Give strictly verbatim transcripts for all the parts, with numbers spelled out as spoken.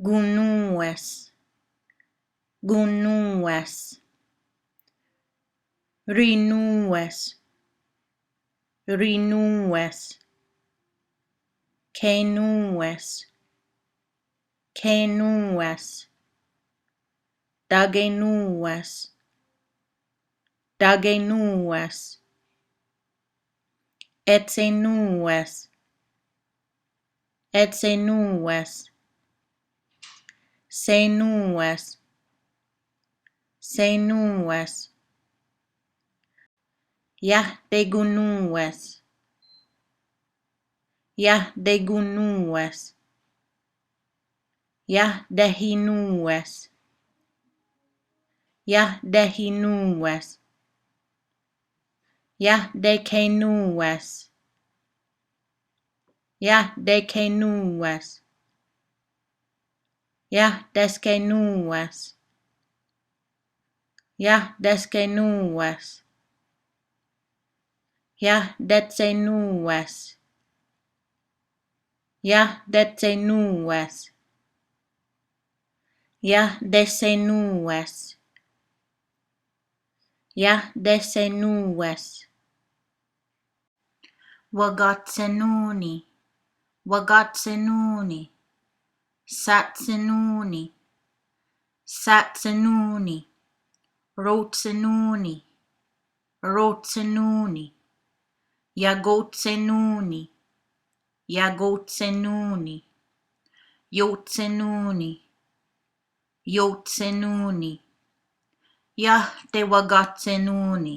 Konnòn:we's. Konnòn:we's. Rinòn:we's. Rinòn:we's. Kenòn:we's. Kenòn:we's. Takenòn:we's. Takenòn:we's. Etshenòn:we's. Etshenòn:we's. Shenòn:we's. Shenòn:we's. Iah tekonnòn:we's. Iah tekonnòn:we's. Iah tehinòn:we's. Iah tehinòn:we's. Iah tekennòn:we's. Iah tekennòn:we's. Iah teskennòn:we's. Iah teskennòn:we's. Iah tetshenòn:we's. Iah tetshenòn:we's. Iah teshenòn:we's. Iah teshenòn:we's. Wakatshenòn:ni. Wakatshenòn:ni. Satshenòn:ni. Satshenòn:ni. Rotshenòn:ni. Rotshenòn:ni. Iakotshenòn:ni. Iakotshenòn:ni. Iotshenòn:ni. Iotshenòn:ni. Iah tewakatshenòn:ni.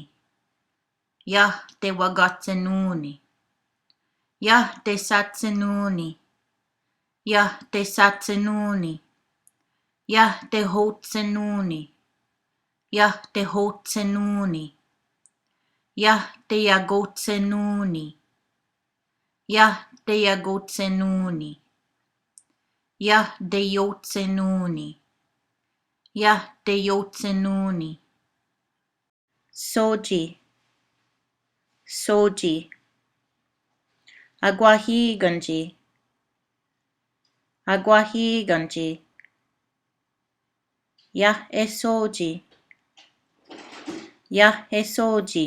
Iah tewakatshenòn:ni. Iah tesatshenòn:ni. Iah tesatshenòn:ni. Iah tehotshenòn:ni. Iah tehotshenòn:ni. Iah teiakotshenòn:ni. Iah teiakotshenòn:ni. Iah teiotshenòn:ni. Iah teiotshenòn:ni. Sótsi. Sótsi. Akwáh í:ken tsi. Akwáh í:ken tsi. Iah é:so tsi. Iah é:so tsi.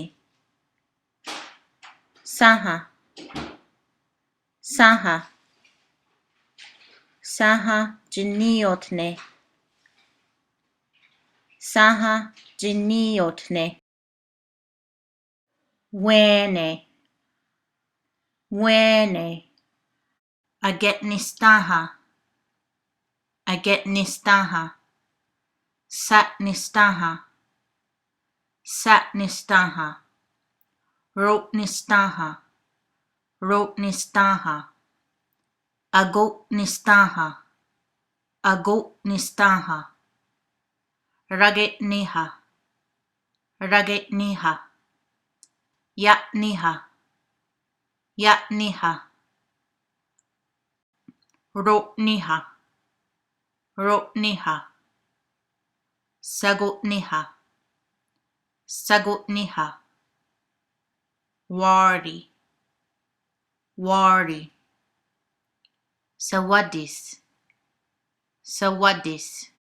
Sénha. Sénha. Sénha tsi ní:ioht ne. Sénha tsi ní:ioht ne. Wé:ne. Wé:ne. Ake'nisténha. Ake'nisténha. Sa'nisténha. Sa'nisténha. Ro'nisténha. Ro'nisténha. Ako'nisténha. Ako'nisténha. Rake'níha. Rake'níha. Ia'níha. Ia'níha. Ro'níha. Ro'níha. Shako'níha. Shako'níha. Wá:ri. Wá:ri. Sawátis. Sawátis.